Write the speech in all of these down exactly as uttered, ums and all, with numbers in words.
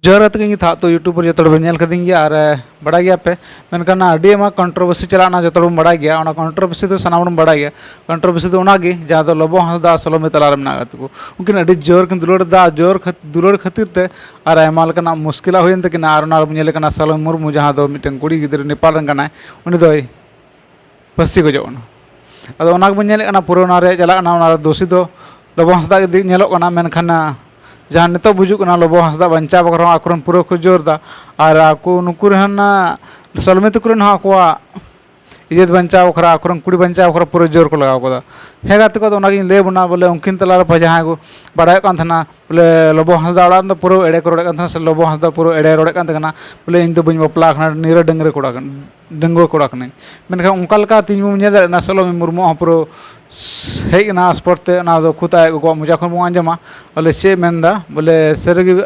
ᱡᱚᱦᱟᱨ ᱜᱟᱛᱮ ᱠᱚ, ᱤᱧ ᱜᱮ ᱛᱷᱟᱜ ᱛᱚ, YouTuber ᱡᱚᱛᱚ ᱦᱚᱲ ᱵᱚᱱ ᱧᱮᱞ ᱠᱟᱫᱤᱧ ᱜᱮᱭᱟ ᱟᱨ, ᱮ, ᱵᱟᱲᱟᱭ ᱜᱮᱭᱟ ᱯᱮ᱾ ᱢᱮᱱᱠᱷᱟᱱ ᱟᱹᱰᱤ ᱟᱭᱢᱟ controversy ᱪᱟᱞᱟᱜ ᱠᱟᱱᱟ, ᱡᱚᱛᱚ ᱦᱚᱲ ᱵᱚᱱ ᱵᱟᱲᱟᱭ ᱜᱮᱭᱟ, ᱚᱱᱟ controversy ᱫᱚ ᱥᱟᱱᱟᱢ ᱦᱚᱲ ᱵᱚᱱ ᱵᱟᱲᱟᱭ ᱜᱮᱭᱟ᱾ Controversy ᱫᱚ ᱚᱱᱟᱜᱮ, ᱡᱟᱦᱟᱸ ᱫᱚ ᱞᱚᱵᱚ ᱦᱟᱸᱥᱫᱟ ᱟᱨ ᱥᱚᱞᱚᱢᱤ ᱛᱟᱞᱟᱨᱮ ᱢᱮᱱᱟᱜ ᱟᱠᱟᱫ ᱛᱟᱠᱚ᱾ ᱩᱱᱠᱤᱱ ᱟᱹᱰᱤ ᱡᱳᱨ ᱠᱤᱱ ᱫᱩᱞᱟᱹᱲ ᱮᱫᱟ, ᱡᱳᱨ ᱠᱷᱟᱹᱛ-, ᱫᱩᱞᱟᱹᱲ ᱠᱷᱟᱹᱛᱤᱨ ᱛᱮ ᱟᱨ ᱟᱭᱢᱟ ᱞᱮᱠᱟᱱᱟᱜ ᱢᱩᱥᱠᱤᱞᱟᱜ ᱦᱩᱭᱮᱱ ᱛᱟᱹᱠᱤᱱᱟ᱾ ᱟᱨ ᱚᱱᱟ ᱨᱮᱵᱚᱱ ᱧᱮᱞᱮ ᱠᱟᱱᱟ ᱥᱚᱞᱚᱢᱤ ᱢᱩᱨᱢᱩ, ᱡᱟᱦᱟᱸ ᱫᱚ ᱢᱤᱫᱴᱮᱱ ᱠᱩᱲᱤ ᱜᱤᱫᱽᱨᱟᱹ ᱱᱮᱯᱟᱞ ᱨᱮᱱ ᱠᱟᱱᱟᱭ, ᱩᱱᱤ ᱫᱚᱭ ᱯᱟᱹᱥᱤ ᱜᱚᱡᱚᱜ ᱠᱟᱱᱟ᱾ ᱟᱫᱚ ᱚᱱᱟ ᱜᱮᱵᱚᱱ ᱧᱮᱞᱮᱫ ᱠᱟᱱᱟ, ᱯᱩᱨᱟᱹ ᱚᱱᱟ ᱨᱮᱭᱟᱜ ᱪᱟᱞᱟᱜ ᱠᱟᱱᱟ, ᱚᱱᱟ ᱨᱮ ᱫᱳᱥᱤ ᱫᱚ ᱞᱚᱵᱚ ᱦᱟᱸᱥᱫᱟ ᱜᱮ ᱧᱮᱞᱚᱜ ᱠᱟᱱᱟ᱾ ᱢᱮᱱᱠᱷᱟᱱ, ᱟ, ᱡᱟᱦᱟᱸ ᱱᱤᱛᱚᱜ ᱵᱩᱡᱩᱜ ᱠᱟᱱᱟ, ᱞᱚᱵᱚ ᱦᱟᱸᱥᱫᱟ ᱵᱟᱧᱪᱟᱣ ᱵᱟᱠᱷᱨᱟ ᱦᱚᱸ ᱟᱠᱚᱨᱮᱱ ᱯᱩᱨᱟᱹ ᱠᱚ ᱡᱳᱨ ᱮᱫᱟ᱾ ᱟᱨ ᱟᱠᱚ ᱱᱩᱠᱩ ᱨᱮᱱ, ᱟ, ᱥᱚᱞᱢᱤ ᱛᱟᱠᱚ ᱨᱮᱱ ᱦᱚᱸ ᱟᱠᱚᱣᱟᱜ ᱤᱡᱽᱡᱚᱛ ᱵᱟᱧᱪᱟᱣ ᱵᱟᱠᱷᱨᱟ, ᱟᱠᱚᱨᱮᱱ ᱠᱩᱲᱤ ᱵᱟᱧᱪᱟᱣ ᱵᱟᱠᱷᱨᱟ ᱯᱩᱨᱟᱹ ᱡᱳᱨ ᱠᱚ ᱞᱟᱜᱟᱣ ᱠᱟᱫᱟ᱾ ᱦᱮᱸ ᱜᱟᱛᱮ ᱠᱚ, ᱟᱫᱚ ᱚᱱᱟᱜᱤᱧ ᱞᱟᱹᱭ ᱟᱵᱚᱱᱟ, ᱵᱚᱞᱮ ᱩᱱᱠᱤᱱ ᱛᱟᱞᱟᱨᱮ ᱡᱟᱦᱟᱸᱭ ᱠᱚ ᱵᱟᱲᱟᱭᱚᱜ ᱠᱟᱱ ᱛᱟᱦᱮᱱᱟ, ᱵᱚᱞᱮ ᱞᱚᱵᱚ ᱦᱟᱸᱥᱫᱟ ᱚᱲᱟᱜ ᱨᱮᱱ ᱫᱚ ᱯᱩᱨᱟᱹ ᱮᱲᱮ ᱠᱚ ᱨᱚᱲᱮᱫ ᱠᱟᱱ ᱛᱟᱦᱮᱱᱟ, ᱥᱮ ᱞᱚᱵᱚ ᱦᱟᱸᱥᱫᱟ ᱯᱩᱨᱟᱹ ᱮᱲᱮ ᱨᱚᱲᱮᱫ ᱠᱟᱱ ᱛᱟᱦᱮᱱᱟ, ᱵᱚᱞᱮ ᱤᱧ ᱫᱚ ᱵᱟᱹᱧ ᱵᱟᱯᱞᱟ ᱟᱠᱟᱱᱟ, ᱱᱤᱨᱟᱹ ᱰᱟᱹᱝᱨᱟᱹ ᱠᱚᱲᱟ ᱠᱟᱱᱟ᱾ ᱰᱟᱺᱜᱩᱣᱟᱹ ᱠᱚᱲᱟ ᱠᱟᱹᱱᱟᱹᱧ᱾ ᱢᱮᱱᱠᱷᱟᱱ ᱚᱱᱠᱟ ᱞᱮᱠᱟ ᱛᱮᱦᱮᱧ ᱵᱚᱱ ᱧᱮᱞ ᱫᱟᱲᱮᱭᱟᱜ ᱠᱟᱱᱟ, ᱥᱚᱞᱚᱢᱤ ᱢᱩᱨᱢᱩᱣᱟᱜ ᱦᱚᱸ ᱯᱩᱨᱟᱹ ᱦᱮᱡ ᱮᱱᱟ ᱥᱯᱚᱴ ᱛᱮ, ᱚᱱᱟ ᱫᱚ ᱠᱷᱩᱫ ᱟᱡ ᱜᱚᱜᱚᱣᱟᱜ ᱢᱚᱪᱟ ᱠᱷᱚᱱ ᱵᱚᱱ ᱟᱸᱡᱚᱢᱟ, ᱵᱚᱞᱮ ᱪᱮᱫ ᱮ ᱢᱮᱱᱫᱟ, ᱵᱚᱞᱮ ᱥᱟᱹᱨᱤᱜᱮ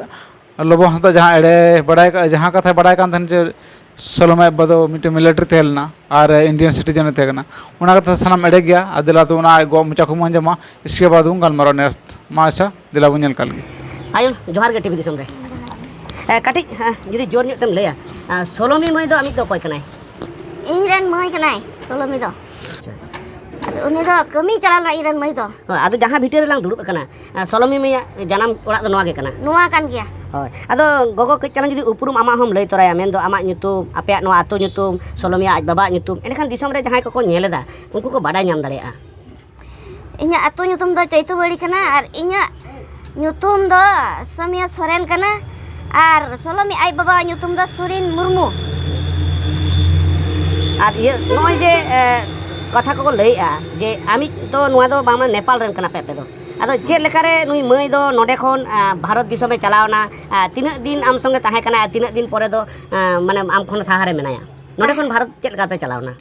ᱞᱚᱵᱚ ᱦᱟᱸᱥᱫᱟ ᱡᱟᱦᱟᱸ ᱮᱲᱮ ᱵᱟᱲᱟᱭ ᱠᱟᱜ, ᱡᱟᱦᱟᱸ ᱠᱟᱛᱷᱟᱭ ᱵᱟᱲᱟᱭ ᱠᱟᱱ ᱛᱟᱦᱮᱸᱱ ᱡᱮ ᱥᱚᱞᱚᱢᱤ ᱟᱡ ᱵᱟᱵᱟ ᱫᱚ ᱢᱤᱫᱴᱮᱱ ᱢᱤᱞᱤᱴᱟᱨᱤ ᱛᱟᱦᱮᱸ ᱞᱮᱱᱟ ᱟᱨ ᱤᱱᱰᱤᱭᱟᱱ ᱥᱤᱴᱤᱡᱮᱱ ᱮ ᱛᱟᱦᱮᱸ ᱠᱟᱱᱟ, ᱚᱱᱟ ᱠᱟᱛᱷᱟ ᱥᱟᱱᱟᱢ ᱮᱲᱮ ᱜᱮᱭᱟ᱾ ᱟᱨ ᱫᱮᱞᱟ ᱛᱚ ᱚᱱᱟ ᱟᱡ ᱜᱚᱜᱚᱣᱟᱜ ᱢᱚᱪᱟ ᱠᱷᱚᱱ ᱵᱚᱱ ᱟᱸᱡᱚᱢᱟ, ᱤᱥᱠᱮ ᱵᱟᱫ ᱵᱚᱱ ᱜᱟᱞᱢᱟᱨᱟᱣᱟ next᱾ ᱢᱟ ᱟᱪᱪᱷᱟ, ᱫᱮᱞᱟ ᱵᱚᱱ ᱧᱮᱞ ᱠᱟᱜ ᱞᱮᱜᱮ᱾ ᱟᱭᱳ, ᱡᱚᱦᱟᱨ ᱜᱮ ᱴᱤᱵᱷᱤ ᱫᱤᱥᱚᱢ ᱨᱮ᱾ ᱮ, ᱠᱟᱹᱴᱤᱡ, ᱮ, ᱡᱩᱫᱤ ᱡᱳᱨ ᱧᱚᱜ ᱛᱮᱢ ᱞᱟᱹᱭᱟ, ᱮ, ᱥᱚᱞᱚᱢᱤ ᱢᱟᱹᱭ ᱫᱚ ᱟᱢᱤᱡ ᱫᱚ ᱚᱠᱚᱭ ᱠᱟᱱᱟᱭ? ᱤᱧ ᱨᱮᱱ ᱢᱟᱹᱭ ᱠᱟᱱᱟᱭ ᱥᱚᱞᱚᱢᱤ ᱫᱚ᱾ ᱟᱪᱪᱷᱟ᱾ ᱟᱫᱚ ᱩᱱᱤ ᱫᱚ ᱠᱟᱹᱢᱤ ᱪᱟᱞᱟᱣ ᱞᱮᱱᱟ ᱤᱧ ᱨᱮᱱ ᱢᱟᱹᱭ ᱫᱚ᱾ ᱦᱳᱭ, ᱟᱫᱚ ᱡᱟᱦᱟᱸ ᱵᱷᱤᱴᱟᱹ ᱨᱮᱞᱟᱝ ᱫᱩᱲᱩᱵ ᱟᱠᱟᱱᱟ, ᱮ, ᱥᱚᱞᱚᱢᱤ ᱢᱟᱹᱭᱟᱜ ᱡᱟᱱᱟᱢ ᱚᱲᱟᱜ ᱫᱚ ᱱᱚᱣᱟ ᱜᱮ ᱠᱟᱱᱟ? ᱱᱚᱣᱟ ᱠᱟᱱ ᱜᱮᱭᱟ᱾ ᱦᱳᱭ, ᱟᱫᱚ ᱜᱚᱜᱚ, ᱠᱟᱹᱡ ᱪᱟᱞᱟᱝ ᱡᱩᱫᱤ ᱩᱯᱨᱩᱢ ᱟᱢᱟᱜ ᱦᱚᱸᱢ ᱞᱟᱹᱭ ᱛᱚᱨᱟᱭᱟ, ᱢᱮᱱᱫᱚ ᱟᱢᱟᱜ ᱧᱩᱛᱩᱢ, ᱟᱯᱮᱭᱟᱜ ᱱᱚᱣᱟ ᱟᱹᱛᱩ ᱧᱩᱛᱩᱢ, ᱥᱚᱞᱚᱢᱤᱭᱟ ᱟᱡ ᱵᱟᱵᱟᱣᱟᱜ ᱧᱩᱛᱩᱢ, ᱮᱸᱰᱮᱠᱷᱟᱱ ᱫᱤᱥᱚᱢ ᱨᱮ ᱡᱟᱦᱟᱸᱭ ᱠᱚᱠᱚ ᱧᱮᱞ ᱮᱫᱟ, ᱩᱱᱠᱩ ᱠᱚ ᱵᱟᱰᱟᱭ ᱧᱟᱢ ᱫᱟᱲᱮᱭᱟᱜᱼᱟ᱾ ᱤᱧᱟᱹᱜ ᱟᱹᱛᱩ ᱧᱩᱛᱩᱢ ᱫᱚ ᱪᱳᱭᱛᱩᱵᱟᱹᱲᱤ ᱠᱟᱱᱟ ᱟᱨ ᱤᱧᱟᱹᱜ ᱧᱩᱛᱩᱢ ᱫᱚ ᱥᱟᱢᱤᱭᱟ ᱥᱚᱨᱮᱱ ᱠᱟᱱᱟ ᱟᱨ ᱥᱚᱞᱚᱢᱤ ᱟᱡ ᱵᱟᱵᱟᱣᱟᱜ ᱧᱩᱛᱩᱢ ᱫᱚ ᱥᱩᱨᱤᱱ ᱢᱩᱨᱢᱩ᱾ ᱟᱨ ᱤᱭᱟᱹ, ᱱᱚᱜᱼᱚᱭ ᱡᱮ, ᱮ, ᱠᱟᱛᱷᱟ ᱠᱚᱠᱚ ᱞᱟᱹᱭᱮᱜᱼᱟ ᱡᱮ ᱟᱢᱤᱡ ᱫᱚ, ᱱᱚᱣᱟ ᱫᱚ ᱵᱟᱝᱢᱟ ᱱᱮᱯᱟᱞ ᱨᱮᱱ ᱠᱟᱱᱟ ᱯᱮ ᱟᱯᱮ ᱫᱚ, ᱟᱫᱚ ᱪᱮᱫ ᱞᱮᱠᱟᱨᱮ ᱱᱩᱭ ᱢᱟᱹᱭ ᱫᱚ ᱱᱚᱰᱮ ᱠᱷᱚᱱ, ᱮ, ᱵᱷᱟᱨᱚᱛ ᱫᱤᱥᱚᱢᱮ ᱪᱟᱞᱟᱣ ᱮᱱᱟ? ᱮ, ᱛᱤᱱᱟᱹᱜ ᱫᱤᱱ ᱟᱢ ᱥᱚᱸᱜᱮ ᱛᱟᱦᱮᱸ ᱠᱟᱱᱟ ᱟᱨ ᱛᱤᱱᱟᱹᱜ ᱫᱤᱱ ᱯᱚᱨᱮ ᱫᱚ, ᱮ, ᱢᱟᱱᱮ ᱟᱢ ᱠᱷᱚᱱ ᱥᱟᱦᱟᱨᱮ ᱢᱮᱱᱟᱭᱟ? ᱱᱚᱰᱮ ᱠᱷᱚᱱ ᱵᱷᱟᱨᱚᱛ ᱪᱮᱫ ᱞᱮᱠᱟ ᱯᱮ ᱪᱟᱞᱟᱣ ᱮᱱᱟ?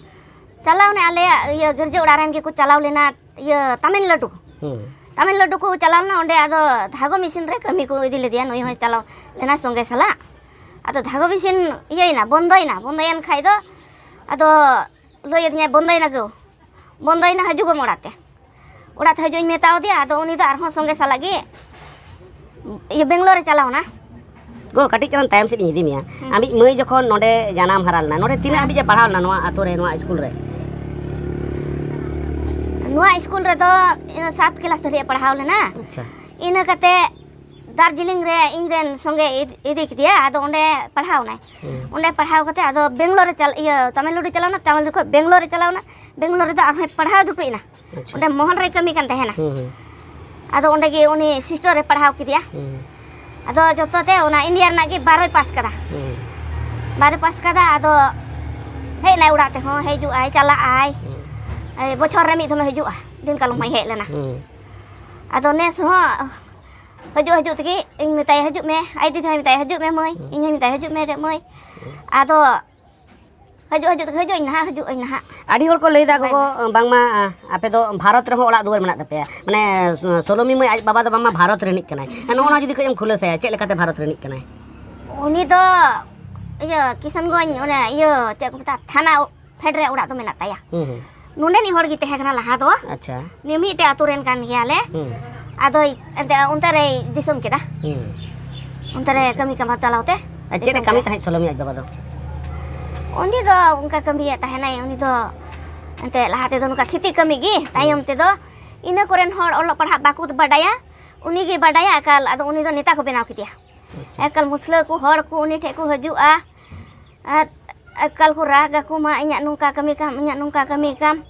ᱪᱟᱞᱟᱣ ᱮᱱᱟ, ᱟᱞᱮᱭᱟᱜ ᱤᱭᱟᱹ ᱜᱤᱨᱡᱟᱹ ᱚᱲᱟᱜ ᱨᱮᱱ ᱜᱮᱠᱚ ᱪᱟᱞᱟᱣ ᱞᱮᱱᱟ, ᱤᱭᱟᱹ ᱛᱟᱢᱤᱞᱱᱟᱰᱩ᱾ ᱦᱩᱸ᱾ ᱛᱟᱢᱤᱞᱱᱟᱰᱩ ᱠᱚ ᱪᱟᱞᱟᱣ ᱞᱮᱱᱟ, ᱚᱸᱰᱮ ᱟᱫᱚ ᱫᱷᱟᱜᱚ ᱢᱤᱥᱤᱱ ᱨᱮ ᱠᱟᱹᱢᱤ ᱠᱚ ᱤᱫᱤ ᱞᱮᱫᱮᱭᱟ, ᱱᱩᱭ ᱦᱚᱸᱭ ᱪᱟᱞᱟᱣ ᱞᱮᱱᱟ ᱥᱚᱸᱜᱮ ᱥᱟᱞᱟᱜ᱾ ᱟᱫᱚ ᱫᱷᱟᱜᱚ ᱢᱤᱥᱤᱱ ᱤᱭᱟᱹᱭᱮᱱᱟ, ᱵᱚᱱᱫᱚᱭᱮᱱᱟ, ᱵᱚᱱᱫᱚᱭᱮᱱ ᱠᱷᱟᱡ ᱫᱚ ᱟᱫᱚ ᱞᱟᱹᱭ ᱟᱹᱫᱤᱧᱟᱭ, "ᱵᱚᱱᱫᱚᱭᱮᱱᱟ ᱜᱳ, ᱵᱚᱱᱫᱚᱭᱮᱱᱟ, ᱦᱤᱡᱩᱜᱚᱜ ᱢᱮ ᱚᱲᱟᱜ ᱛᱮ᱾" ᱚᱲᱟᱜ ᱛᱮ ᱦᱤᱡᱩᱜ ᱤᱧ ᱢᱮᱛᱟᱣ ᱫᱮᱭᱟ, ᱟᱫᱚ ᱩᱱᱤ ᱫᱚ ᱟᱨᱦᱚᱸ ᱥᱚᱸᱜᱮ ᱥᱟᱞᱟᱜ ᱜᱮ ᱤᱭᱟᱹ ᱵᱮᱝᱜᱟᱞᱳᱨ ᱨᱮ ᱪᱟᱞᱟᱣ ᱮᱱᱟ᱾ ᱜᱚ, ᱠᱟᱹᱴᱤᱡ ᱪᱟᱞᱟᱝ ᱛᱟᱭᱚᱢ ᱥᱮᱫ ᱤᱧ ᱤᱫᱤ ᱢᱮᱭᱟ᱾ ᱦᱮᱸ᱾ ᱟᱢᱤᱡ ᱢᱟᱹᱭ ᱡᱚᱠᱷᱚᱱ ᱱᱚᱰᱮ ᱡᱟᱱᱟᱢ ᱦᱟᱨᱟ ᱞᱮᱱᱟ, ᱱᱚᱰᱮ ᱛᱤᱱᱟᱹᱜ ᱦᱟᱹᱵᱤᱡ ᱮ ᱯᱟᱲᱦᱟᱣ ᱞᱮᱱᱟ ᱱᱚᱣᱟ ᱟᱛᱳ ᱨᱮ, ᱱᱚᱣᱟ ᱥᱠᱩᱞ ᱨᱮ? ᱱᱚᱣᱟ ᱥᱠᱩᱞ ᱨᱮᱫᱚ ᱤᱱᱟᱹ ᱥᱟᱛ ᱠᱞᱟᱥ ᱫᱷᱟᱹᱨᱤᱡ ᱮ ᱯᱟᱲᱦᱟᱣ ᱞᱮᱱᱟ᱾ ᱟᱪᱪᱷᱟ᱾ ᱤᱱᱟᱹ ᱠᱟᱛᱮ ᱫᱟᱨᱡᱤᱞᱤᱝ ᱨᱮ ᱤᱧ ᱨᱮᱱ ᱥᱚᱸᱜᱮ ᱤᱫ-, ᱤᱫᱤ ᱠᱮᱫᱮᱭᱟ, ᱟᱫᱚ ᱚᱸᱰᱮ ᱯᱟᱲᱦᱟᱣ ᱮᱱᱟᱭ᱾ ᱦᱩᱸ᱾ ᱚᱸᱰᱮ ᱯᱟᱲᱦᱟᱣ ᱠᱟᱛᱮ ᱟᱫᱚ ᱵᱮᱝᱜᱟᱞᱳᱨ ᱨᱮ ᱪᱟᱞ-, ᱤᱭᱟᱹ, ᱛᱟᱢᱤᱞᱱᱟᱲᱩ ᱪᱟᱞᱟᱣ ᱮᱱᱟ, ᱛᱟᱢᱤᱞᱱᱟᱲᱩ ᱠᱷᱚᱱ ᱵᱮᱝᱜᱟᱞᱳᱨ ᱨᱮ ᱪᱟᱞᱟᱣ ᱮᱱᱟ, ᱵᱮᱝᱜᱟᱞᱳᱨ ᱨᱮᱫᱚ ᱟᱨᱦᱚᱸᱭ ᱯᱟᱲᱦᱟᱣ ᱡᱩᱴᱩᱡ ᱮᱱᱟ᱾ ᱟᱪᱪᱷᱟ᱾ ᱚᱸᱰᱮ ᱢᱚᱦᱚᱞ ᱨᱮᱭ ᱠᱟᱹᱢᱤ ᱠᱟᱱ ᱛᱟᱦᱮᱱᱟ᱾ ᱦᱩᱸ, ᱦᱩᱸ᱾ ᱟᱫᱚ ᱚᱸᱰᱮ ᱜᱮ ᱩᱱᱤ ᱥᱤᱥᱴᱚᱨ ᱮ ᱯᱟᱲᱦᱟᱣ ᱠᱮᱫᱮᱭᱟ᱾ ᱦᱩᱸ᱾ ᱟᱫᱚ ᱡᱚᱛᱚ ᱛᱮ ᱚᱱᱟ ᱤᱱᱰᱤᱭᱟ ᱨᱮᱱᱟᱜ ᱜᱮ ᱵᱟᱨᱚᱭ ᱯᱟᱥ ᱠᱟᱫᱟ᱾ ᱦᱩᱸ᱾ ᱵᱟᱨᱚᱭ ᱯᱟᱥ ᱠᱟᱫᱟ, ᱟᱫᱚ ᱦᱮᱡ ᱮᱱᱟᱭ ᱚᱲᱟᱜ ᱛᱮᱦᱚᱸ, ᱦᱤᱡᱩᱜ ᱟᱭ, ᱪᱟᱞᱟᱜ ᱟᱭ᱾ ᱦᱩᱸ᱾ ᱮ, ᱵᱚᱪᱷᱚᱨ ᱨᱮ ᱢᱤᱫ ᱫᱷᱚᱢᱮ ᱦᱤᱡᱩᱜᱼᱟ, ᱫᱤᱱ ᱠᱟᱞᱚᱢ ᱦᱚᱸᱭ ᱦᱮᱡ ᱞᱮᱱᱟ᱾ ᱦᱩᱸ᱾ ᱟᱫᱚ ᱱᱮᱥ ᱦᱚᱸ ᱦᱤᱡᱩᱜ, ᱦᱤᱡᱩᱜ ᱛᱮᱜᱮ ᱤᱧ ᱢᱮᱛᱟᱭᱟ, "ᱦᱤᱡᱩᱜ ᱢᱮ", ᱟᱡ ᱫᱤᱫᱤ ᱦᱚᱸᱭ ᱢᱮᱛᱟᱭᱟ, "ᱦᱤᱡᱩᱜ ᱢᱮ ᱢᱟᱹᱭ", ᱦᱩᱸ᱾ ᱤᱧ ᱦᱚᱸᱧ ᱢᱮᱛᱟᱭᱟ, "ᱦᱤᱡᱩᱜ ᱢᱮ ᱢᱟᱹᱭ", ᱦᱩᱸ᱾ ᱟᱫᱚ ᱦᱤᱡᱩᱜ, ᱦᱤᱡᱩᱜ ᱛᱮ ᱦᱤᱡᱩᱜ ᱟᱹᱧ ᱱᱟᱦᱟᱜ, ᱦᱤᱡᱩᱜ ᱟᱹᱧ ᱱᱟᱦᱟᱜ᱾ ᱟᱹᱰᱤ ᱦᱚᱲ ᱠᱚ ᱞᱟᱹᱭᱫᱟ ᱵᱟᱭ ᱜᱚᱜᱚ, ᱵᱟᱝ᱾ ᱵᱟᱝᱢᱟ, ᱟ, ᱟᱯᱮ ᱫᱚ ᱵᱷᱟᱨᱚᱛ ᱨᱮᱦᱚᱸ ᱚᱲᱟᱜ ᱫᱩᱣᱟᱹᱨ ᱢᱮᱱᱟᱜ ᱛᱟᱯᱮᱭᱟ, ᱢᱟᱱᱮ, ᱥᱚ-, ᱥᱳᱞᱳᱢᱤ ᱢᱟᱹᱭ ᱟᱡ ᱵᱟᱵᱟ ᱫᱚ ᱵᱟᱝᱢᱟ ᱵᱷᱟᱨᱚᱛ ᱨᱤᱱᱤᱡ ᱠᱟᱱᱟᱭ᱾ ᱦᱮᱸ, ᱱᱚᱜᱼᱚ ᱱᱚᱣᱟ ᱡᱩᱫᱤ ᱠᱟᱹᱡ ᱮᱢ ᱠᱷᱩᱞᱟᱹᱥᱟᱭᱟ, ᱪᱮᱫ ᱞᱮᱠᱟᱛᱮ ᱵᱷᱟᱨᱚᱛ ᱨᱤᱱᱤᱡ ᱠᱟᱱᱟᱭ? ᱩᱱᱤ ᱫᱚ ᱤᱭᱟᱹ ᱠᱤᱥᱟᱱᱜᱚᱸᱡᱽ, ᱚᱱᱮ ᱤᱭᱟᱹ ᱪᱮᱫ ᱠᱚ ᱢᱮᱛᱟᱜᱼᱟ, ᱛᱷᱟᱱᱟ ᱯᱷᱮᱰ ᱨᱮ ᱚᱲᱟᱜ ᱫᱚ ᱢᱮᱱᱟᱜ ᱛᱟᱭᱟ᱾ ᱦᱩᱸ, ᱦᱩᱸ᱾ ᱱᱚᱸᱰᱮᱱᱤᱡ ᱦᱚᱲ ᱜᱮ ᱛᱟᱦᱮᱸ ᱠᱟᱱᱟ ᱞᱟᱦᱟ ᱫᱚ᱾ ᱟᱪᱪᱷᱟ᱾ ᱱᱤᱭᱟᱹ ᱢᱤᱫᱴᱮᱡ ᱟᱛᱳ ᱨᱮᱱ ᱠᱟᱱ ᱜᱮᱭᱟᱞᱮ᱾ ᱦᱩᱸ᱾ ᱟᱫᱚᱭ ᱮᱱᱛᱮ ᱚᱱᱛᱮ ᱨᱮᱭ ᱫᱤᱥᱚᱢ ᱠᱮᱫᱟ᱾ ᱦᱩᱸ᱾ ᱚᱱᱛᱮ ᱨᱮ ᱠᱟᱹᱢᱤ ᱠᱟᱢᱟᱣ ᱪᱟᱞᱟᱣ ᱛᱮ ᱟᱨ ᱪᱮᱫ ᱮ ᱫᱤᱥᱚᱢ ᱠᱟᱹᱢᱤ ᱠᱮᱫᱟ᱾ ᱛᱟᱦᱮᱸᱫ ᱥᱳᱞᱳᱢᱤ ᱟᱡ ᱵᱟᱵᱟ ᱫᱚ? ᱩᱱᱤ ᱫᱚ ᱚᱱᱠᱟ ᱠᱟᱹᱢᱤᱭᱮᱫ ᱛᱟᱦᱮᱱᱟᱭ, ᱩᱱᱤ ᱫᱚ ᱮᱱᱛᱮ ᱞᱟᱦᱟ ᱛᱮᱫᱚ ᱱᱚᱝᱠᱟ ᱠᱷᱮᱛᱤ ᱠᱟᱹᱢᱤ ᱜᱮ, ᱛᱟᱭᱚᱢ ᱦᱩᱸ᱾ ᱛᱮᱫᱚ ᱤᱱᱟᱹ ᱠᱚᱨᱮᱱ ᱦᱚᱲ ᱚᱞᱚᱜ ᱯᱟᱲᱦᱟᱜ ᱵᱟᱠᱚ ᱵᱟᱰᱟᱭᱟ, ᱩᱱᱤ ᱜᱮ ᱵᱟᱰᱟᱭᱟ ᱮᱠᱟᱞ, ᱟᱫᱚ ᱩᱱᱤ ᱫᱚ ᱱᱮᱛᱟ ᱠᱚ ᱵᱮᱱᱟᱣ ᱠᱮᱫᱮᱭᱟ᱾ ᱟᱪᱪᱷᱟ᱾ ᱮᱠᱟᱞ ᱢᱩᱥᱞᱟᱹ ᱠᱚ, ᱦᱚᱲ ᱠᱚ ᱩᱱᱤ ᱴᱷᱮᱱ ᱠᱚ ᱦᱤᱡᱩᱜᱼᱟ ᱟᱨ ᱮᱠᱟᱞ ᱠᱚ ᱨᱟᱜᱽ ᱟᱠᱚ, "ᱢᱟ ᱤᱧᱟᱹᱜ ᱱᱚᱝᱠᱟ ᱠᱟᱹᱢᱤ ᱠᱟᱢ, ᱤᱧᱟᱹᱜ ᱱᱚᱝᱠᱟ ᱠᱟᱹᱢᱤ ᱠᱟᱢ",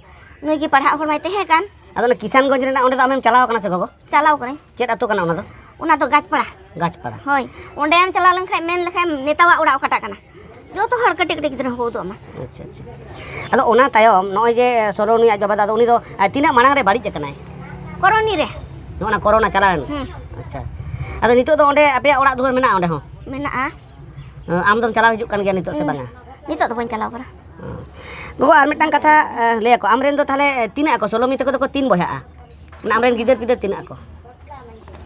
ᱱᱩᱭ ᱜᱮ ᱯᱟᱲᱦᱟᱜ ᱦᱚᱲ ᱢᱟᱭ ᱛᱟᱦᱮᱸ ᱠᱟᱱ᱾ ᱟᱫᱚ ᱚᱱᱟ ᱠᱤᱥᱟᱱᱜᱚᱸᱡᱽ ᱨᱮᱱᱟᱜ ᱚᱸᱰᱮ ᱫᱚ ᱟᱢᱮᱢ ᱪᱟᱞᱟᱣ ᱟᱠᱟᱱᱟ ᱥᱮ ᱜᱚᱜᱚ? ᱪᱟᱞᱟᱣ ᱠᱟᱹᱱᱟᱹᱧ᱾ ᱪᱮᱫ ᱟᱛᱳ ᱠᱟᱱᱟ ᱚᱱᱟ ᱫᱚ? ᱚᱱᱟ ᱫᱚ ᱜᱟᱪᱯᱟᱲᱟ᱾ ᱜᱟᱪᱯᱟᱲᱟ᱾ ᱦᱳᱭ, ᱚᱸᱰᱮᱢ ᱪᱟᱞᱟᱣ ᱞᱮᱱᱠᱷᱟᱱ ᱢᱮᱱ ᱞᱮᱠᱷᱟᱱ ᱱᱮᱛᱟᱣᱟᱜ ᱚᱲᱟᱜ ᱚᱠᱟᱴᱟᱜ ᱠᱟᱱᱟ, ᱡᱚᱛᱚ ᱦᱚᱲ ᱠᱟᱹᱴᱤᱡ ᱠᱟᱹᱴᱤᱡ ᱜᱤᱫᱽᱨᱟᱹ ᱦᱚᱸᱠᱚ ᱩᱫᱩᱜ ᱟᱢᱟ᱾ ᱟᱪᱪᱷᱟ, ᱟᱪᱪᱷᱟ᱾ ᱟᱫᱚ ᱚᱱᱟ ᱛᱟᱭᱚᱢ ᱱᱚᱜᱼᱚᱭ ᱡᱮ ᱥᱳᱞᱳᱢᱤ ᱟᱡ ᱵᱟᱵᱟ ᱫᱚ, ᱟᱫᱚ ᱩᱱᱤ ᱫᱚ, ᱟᱨ ᱛᱤᱱᱟᱹᱜ ᱢᱟᱲᱟᱝ ᱨᱮ ᱵᱟᱹᱲᱤᱡ ᱟᱠᱟᱱᱟᱭ? ᱠᱚᱨᱚᱱᱤ ᱨᱮ᱾ ᱱᱚᱜᱼᱚ ᱱᱟ ᱠᱚᱨᱳᱱᱟ ᱪᱟᱞᱟᱣᱮᱱ? ᱦᱩᱸ᱾ ᱟᱪᱪᱷᱟ᱾ ᱟᱫᱚ ᱱᱤᱛᱚᱜ ᱫᱚ ᱚᱸᱰᱮ ᱟᱯᱮᱭᱟᱜ ᱚᱲᱟᱜ ᱫᱩᱣᱟᱹᱨ ᱢᱮᱱᱟᱜᱼᱟ ᱚᱸᱰᱮ ᱦᱚᱸ? ᱢᱮᱱᱟᱜᱼᱟ᱾ ᱟᱢ ᱫᱚᱢ ᱪᱟᱞᱟᱣ ᱦᱤᱡᱩᱜ ᱠᱟᱱ ᱜᱮᱭᱟ ᱱᱤᱛᱚᱜ ᱥᱮ ᱦᱩᱸ᱾ ᱵᱟᱝᱟ? ᱱᱤᱛᱚᱜ ᱫᱚ ᱵᱟᱹᱧ ᱪᱟᱞᱟᱣ ᱠᱟᱱᱟ᱾ ᱜᱚᱜᱚ, ᱟᱨ ᱢᱤᱫᱴᱟᱝ ᱠᱟᱛᱷᱟ, ᱮ, ᱞᱟᱹᱭ ᱟᱠᱚ, ᱟᱢᱨᱮᱱ ᱫᱚ ᱛᱟᱦᱞᱮ ᱛᱤᱱᱟᱹᱜ ᱟᱠᱚ? ᱥᱳᱞᱳᱢᱤ ᱛᱟᱠᱚ ᱫᱚᱠᱚ ᱛᱤᱱ ᱵᱚᱭᱦᱟᱜᱼᱟ? ᱢᱟᱱᱮ ᱟᱢᱨᱮᱱ ᱜᱤᱫᱟᱹᱨ ᱯᱤᱫᱟᱹᱨ ᱛᱤᱱᱟᱹᱜ ᱟᱠᱚ?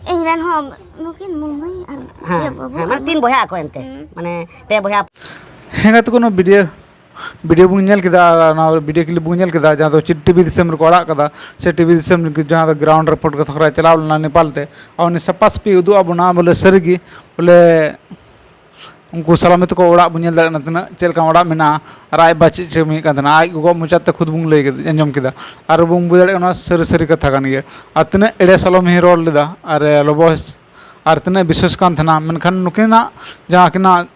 ᱤᱧ ᱨᱮᱱ ᱦᱚᱸ ᱱᱩᱠᱤᱱ ᱢᱩᱢᱵᱟᱹᱭ ᱟᱨ ᱦᱮᱸ, ᱤᱭᱟᱹ ᱵᱟᱹᱵᱩ ᱦᱮᱸ, ᱢᱟᱱᱮ ᱟᱨ ᱛᱤᱱ ᱵᱚᱭᱦᱟᱜ ᱟᱠᱚ ᱮᱱᱛᱮ? ᱦᱩᱸ᱾ ᱢᱟᱱᱮ ᱯᱮ ᱵᱚᱭᱦᱟ᱾ ᱦᱮᱸ, ᱜᱟᱛᱮ ᱠᱚ, ᱱᱚᱣᱟ ᱵᱷᱤᱰᱤᱭᱳ, ᱵᱷᱤᱰᱤᱭᱳ ᱵᱚᱱ ᱧᱮᱞ ᱠᱮᱫᱟ, ᱟᱨ ᱱᱚᱣᱟ ᱵᱷᱤᱰᱤᱭᱳ ᱠᱞᱤᱯ ᱵᱚᱱ ᱧᱮᱞ ᱠᱮᱫᱟ, ᱡᱟᱦᱟᱸ ᱫᱚ ᱪᱤ-, ᱴᱤᱵᱷᱤ ᱫᱤᱥᱚᱢ ᱨᱮᱠᱚ ᱟᱲᱟᱜ ᱠᱟᱫᱟ, ᱥᱮ ᱴᱤᱵᱷᱤ ᱫᱤᱥᱚᱢ ᱨᱮ ᱡᱟᱦᱟᱸ ᱫᱚ ᱜᱨᱟᱣᱩᱱᱰ ᱨᱤᱯᱳᱨᱴ ᱠᱟᱛᱷᱟ ᱠᱚᱨᱮ ᱪᱟᱞᱟᱣ ᱞᱮᱱᱟ ᱱᱮᱯᱟᱞ ᱛᱮ, ᱟᱨ ᱩᱱᱤ ᱥᱟᱯᱷᱟ ᱥᱟᱹᱯᱷᱤ ᱩᱫᱩᱜ ᱟᱵᱚᱱᱟ, ᱵᱚᱞᱮ ᱥᱟᱹᱨᱤᱜᱮ, ᱵᱚᱞᱮ ᱩᱱᱠᱩ ᱥᱟᱞᱟᱢᱤ ᱛᱟᱠᱚ ᱚᱲᱟᱜ ᱵᱚᱱ ᱧᱮᱞ ᱫᱟᱲᱮᱭᱟᱜ ᱠᱟᱱᱟ, ᱛᱤᱱᱟᱹᱜ ᱪᱮᱫ ᱞᱮᱠᱟᱱ ᱚᱲᱟᱜ ᱢᱮᱱᱟᱜᱼᱟ, ᱟᱨ ᱟᱡ ᱵᱟ ᱪᱮᱫ ᱪᱮ ᱠᱟᱹᱢᱤᱭᱮᱫ ᱠᱟᱱ ᱛᱟᱦᱮᱱᱟ, ᱟᱡ ᱜᱚᱜᱚ ᱢᱚᱪᱟᱛᱮ ᱠᱷᱩᱫ ᱵᱚᱱ ᱞᱟᱹᱭ ᱠᱮᱫᱟ, ᱟᱸᱡᱚᱢ ᱠᱮᱫᱟ, ᱟᱨ ᱵᱚᱱ ᱵᱩᱡᱽ ᱫᱟᱲᱮᱭᱟᱜ ᱠᱟᱱᱟ ᱱᱚᱣᱟ ᱥᱟᱹᱨᱤ ᱥᱟᱹᱨᱤ ᱠᱟᱛᱷᱟ ᱠᱟᱱ ᱜᱮᱭᱟ᱾ ᱟᱨ ᱛᱤᱱᱟᱹᱜ ᱮᱲᱮ ᱥᱟᱞᱚᱢᱤ ᱨᱚᱲ ᱞᱮᱫᱟ, ᱟᱨ ᱞᱚᱵᱚ ᱟᱨ ᱛᱤᱱᱟᱹᱜ ᱵᱤᱥᱣᱟᱥ ᱠᱟᱱ ᱛᱟᱦᱮᱱᱟ, ᱢᱮᱱᱠᱷᱟᱱ ᱱᱩᱠᱤᱱᱟᱜ ᱡᱟᱦᱟᱸ ᱟᱹᱠᱤᱱᱟᱜ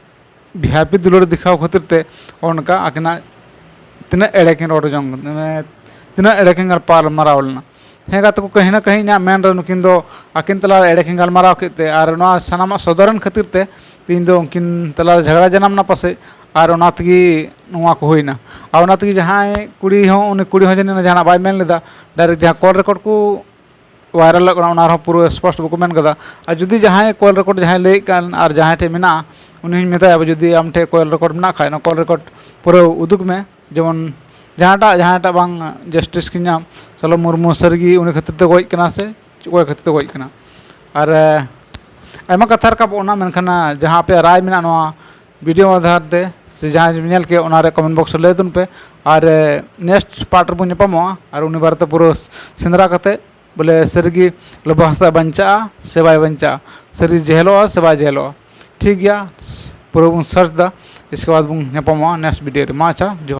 ᱵᱷᱤ ᱟᱭ ᱯᱤ ᱫᱩᱞᱟᱹᱲ ᱫᱮᱠᱷᱟᱣ ᱠᱷᱟᱹᱛᱤᱨ ᱛᱮ ᱚᱱᱠᱟ ᱟᱹᱠᱤᱱᱟᱜ ᱛᱤᱱᱟᱹᱜ ᱮᱲᱮ ᱠᱤᱱ ᱨᱚᱲ ᱡᱚᱝ, ᱢᱟᱱᱮ ᱛᱤᱱᱟᱹᱜ ᱮᱲᱮ ᱠᱤᱱ ᱜᱟᱯᱟᱞ ᱢᱟᱨᱟᱣ ᱞᱮᱱᱟ᱾ ᱦᱮᱸ ᱜᱟᱛᱮ ᱠᱚ, ᱠᱟᱹᱦᱤ ᱱᱟ ᱠᱟᱹᱦᱤ ᱤᱧᱟᱹᱜ ᱢᱮᱱ ᱨᱮ ᱱᱩᱠᱤᱱ ᱫᱚ ᱟᱹᱠᱤᱱ ᱛᱟᱞᱟ ᱨᱮ ᱮᱲᱮ ᱠᱤᱱ ᱜᱟᱞᱢᱟᱨᱟᱣ ᱠᱮᱫ ᱛᱮ, ᱟᱨ ᱱᱚᱣᱟ ᱥᱟᱱᱟᱢᱟᱜ ᱥᱚᱫᱚᱨᱮᱱ ᱠᱷᱟᱹᱛᱤᱨ ᱛᱮ ᱛᱮᱦᱮᱧ ᱫᱚ ᱩᱱᱠᱤᱱ ᱛᱟᱞᱟ ᱨᱮ ᱡᱷᱟᱜᱽᱲᱟ ᱡᱟᱱᱟᱢ ᱮᱱᱟ ᱯᱟᱥᱮᱡ, ᱟᱨ ᱚᱱᱟ ᱛᱮᱜᱮ ᱱᱚᱣᱟ ᱠᱚ ᱦᱩᱭᱱᱟ᱾ ᱟᱨ ᱚᱱᱟ ᱛᱮᱜᱮ ᱡᱟᱦᱟᱸᱭ ᱠᱩᱲᱤ ᱦᱚᱸ, ᱩᱱᱤ ᱠᱩᱲᱤ ᱦᱚᱸ ᱡᱟᱹᱱᱤᱡ ᱚᱱᱟ ᱡᱟᱦᱟᱱᱟᱜ ᱵᱟᱭ ᱢᱮᱱ ᱞᱮᱫᱟ, ᱰᱟᱭᱨᱮᱠᱴ ᱡᱟᱦᱟᱸ ᱠᱚᱞ ᱨᱮᱠᱚᱨᱰ ᱠᱚ ᱵᱷᱟᱭᱨᱟᱞᱚᱜ ᱠᱟᱱᱟ, ᱚᱱᱟ ᱨᱮᱦᱚᱸ ᱯᱩᱨᱟᱹ ᱥᱯᱚᱥᱴ ᱵᱟᱠᱚ ᱢᱮᱱ ᱠᱟᱫᱟ᱾ ᱟᱨ ᱡᱩᱫᱤ ᱡᱟᱦᱟᱸᱭ ᱠᱚᱞ ᱨᱮᱠᱚᱨᱰ ᱡᱟᱦᱟᱸᱭ ᱞᱟᱹᱭᱮᱫ ᱠᱟᱱ ᱟᱨ ᱡᱟᱦᱟᱸᱭ ᱴᱷᱮᱱ ᱢᱮᱱᱟᱜᱼᱟ, ᱩᱱᱤ ᱦᱚᱸᱧ ᱢᱮᱛᱟᱭᱟ, ᱡᱩᱫᱤ ᱟᱢ ᱴᱷᱮᱱ ᱠᱚᱞ ᱨᱮᱠᱚᱨᱰ ᱢᱮᱱᱟᱜ ᱠᱷᱟᱡ, ᱚᱱᱟ ᱠᱚᱞ ᱨᱮᱠᱚᱨᱰ ᱯᱩᱨᱟᱹ ᱩᱫᱩᱜᱽ ᱢᱮ᱾ ᱡᱮᱢᱚᱱ ᱡᱟᱦᱟᱸᱴᱟᱜ, ᱡᱟᱦᱟᱸᱴᱟᱜ ᱵᱟᱝ ᱡᱟᱥᱴᱤᱥ ᱠᱤᱱ ᱧᱟᱢ, ᱪᱚᱞᱚ ᱢᱩᱨᱢᱩ ᱥᱟᱹᱨᱤᱜᱮ ᱩᱱᱤ ᱠᱷᱟᱹᱛᱤᱨ ᱛᱮ ᱜᱚᱡ ᱠᱟᱱᱟ ᱥᱮ ᱚᱠᱚᱭ ᱠᱷᱟᱹᱛᱤᱨ ᱛᱮ ᱜᱚᱡ ᱠᱟᱱᱟ᱾ ᱟᱨ, ᱮ, ᱟᱭᱢᱟ ᱠᱟᱛᱷᱟ ᱨᱟᱠᱟᱵᱚᱜ ᱠᱟᱱᱟ, ᱢᱮᱱᱠᱷᱟᱱ, ᱮ, ᱡᱟᱦᱟᱸ ᱟᱯᱮᱭᱟᱜ ᱨᱟᱭ ᱢᱮᱱᱟᱜᱼᱟ ᱱᱚᱣᱟ ᱵᱷᱤᱰᱤᱭᱳ ᱟᱫᱷᱟᱨ ᱛᱮ, ᱥᱮ ᱡᱟᱦᱟᱸᱭ ᱧᱮᱞ ᱠᱮᱫ, ᱚᱱᱟᱨᱮ ᱠᱚᱢᱮᱱᱴ ᱵᱚᱠᱥ ᱨᱮ ᱞᱟᱹᱭ ᱛᱟᱵᱚᱱ ᱯᱮ᱾ ᱟᱨ, ᱮ, ᱱᱮᱠᱥᱴ ᱯᱟᱨᱴ ᱨᱮᱵᱚᱱ ᱧᱟᱯᱟᱢᱚᱜᱼᱟ, ᱟᱨ ᱩᱱᱤ ᱵᱟᱨᱮᱛᱮ ᱯᱩᱨᱟᱹ ᱥᱮᱸᱫᱽᱨᱟ ᱠᱟᱛᱮ ᱵᱚᱞᱮ ᱥᱟᱹᱨᱤᱜᱮ ᱞᱚᱵᱚ ᱦᱟᱸᱥᱫᱟ ᱵᱟᱧᱪᱟᱜᱼᱟ ᱥᱮ ᱵᱟᱭ ᱵᱟᱧᱪᱟᱜᱼᱟ, ᱥᱟᱹᱨᱤ ᱡᱮᱦᱮᱞᱚᱜᱼᱟ ᱥᱮ ᱵᱟᱭ ᱡᱮᱦᱮᱞᱚᱜᱼᱟ᱾ ᱴᱷᱤᱠ ᱜᱮᱭᱟ, ᱯᱩᱨᱟᱹ ᱵᱚᱱ ᱥᱟᱨᱪ ᱮᱫᱟ, ᱤᱥᱠᱮ ᱵᱟᱫ ᱵᱚᱱ ᱧᱟᱯᱟᱢᱚᱜᱼᱟ ᱱᱮᱠᱥᱴ ᱵᱷᱤᱰᱤᱭᱳ ᱨᱮ᱾ ᱢᱟ ᱟᱪᱪᱷᱟ, ᱡᱚᱦᱟᱨ᱾